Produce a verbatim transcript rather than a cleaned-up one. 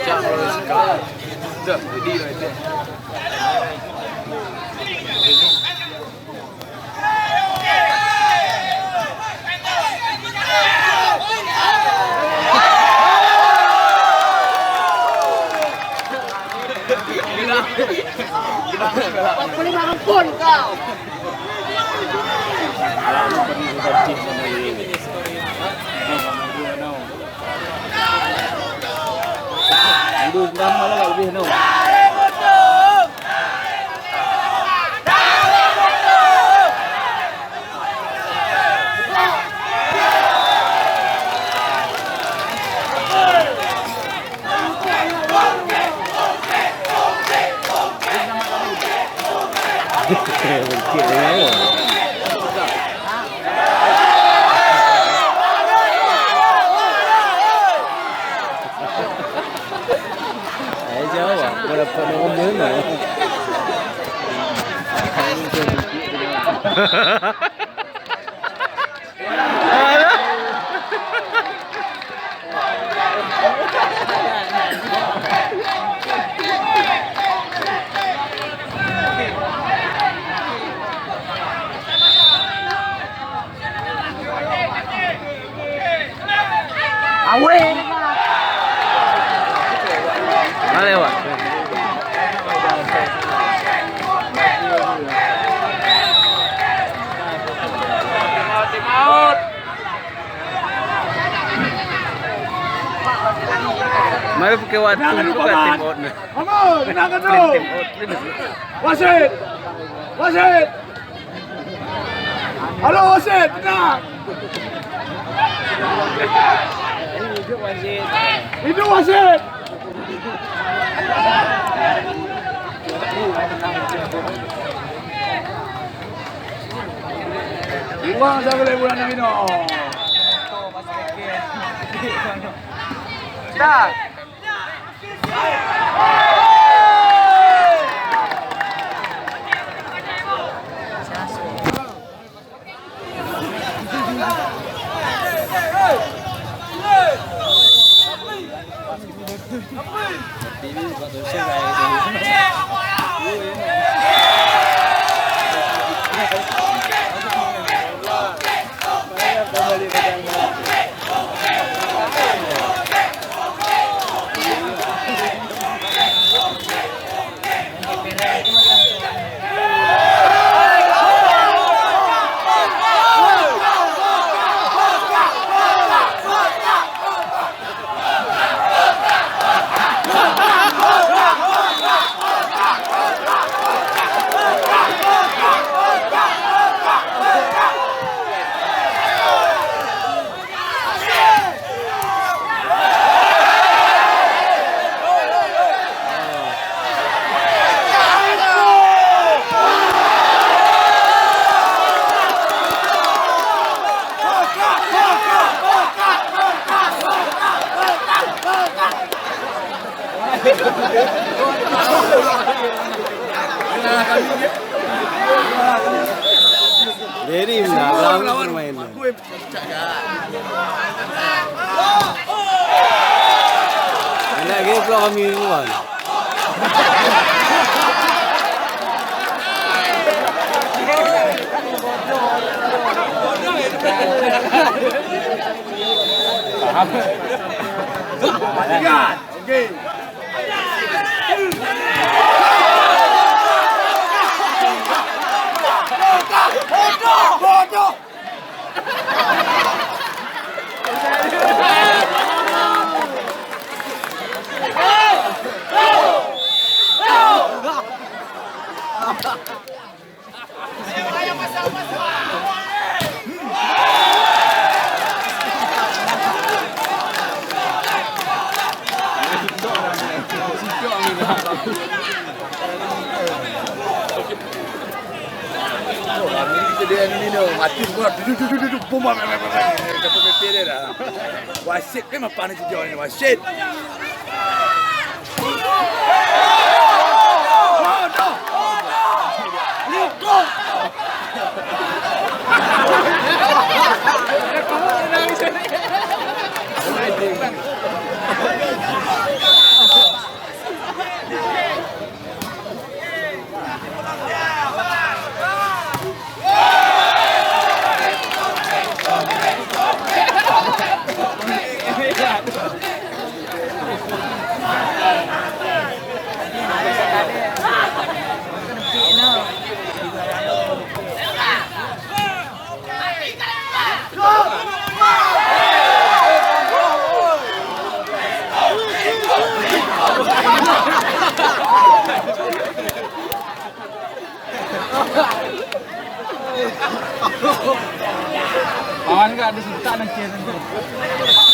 Hai Jawa, berapa nomor mana? Awé. Boleh, Wak. Mari pakai waktu. Jangan lupa, bukan Mat. Tim out ni. Aman, tenang, tenang. Tim out ni. Wasit. Wasit. Halo, wasit, tenang. Hidup wasit. Buang sablé bulan nang inoe. Start. Jadi, nah, lawan permainan. Anak gini pulang kami duluan. Paham? Tiga. Oke. Mati semua. Dudu, dudu, dudu, dudu. Bom, bom, bom, bom, bom. Dapat P P dia dah. Wasit kan mapan ni sejauh ni, wasit. Awan ka ada setak dan cek.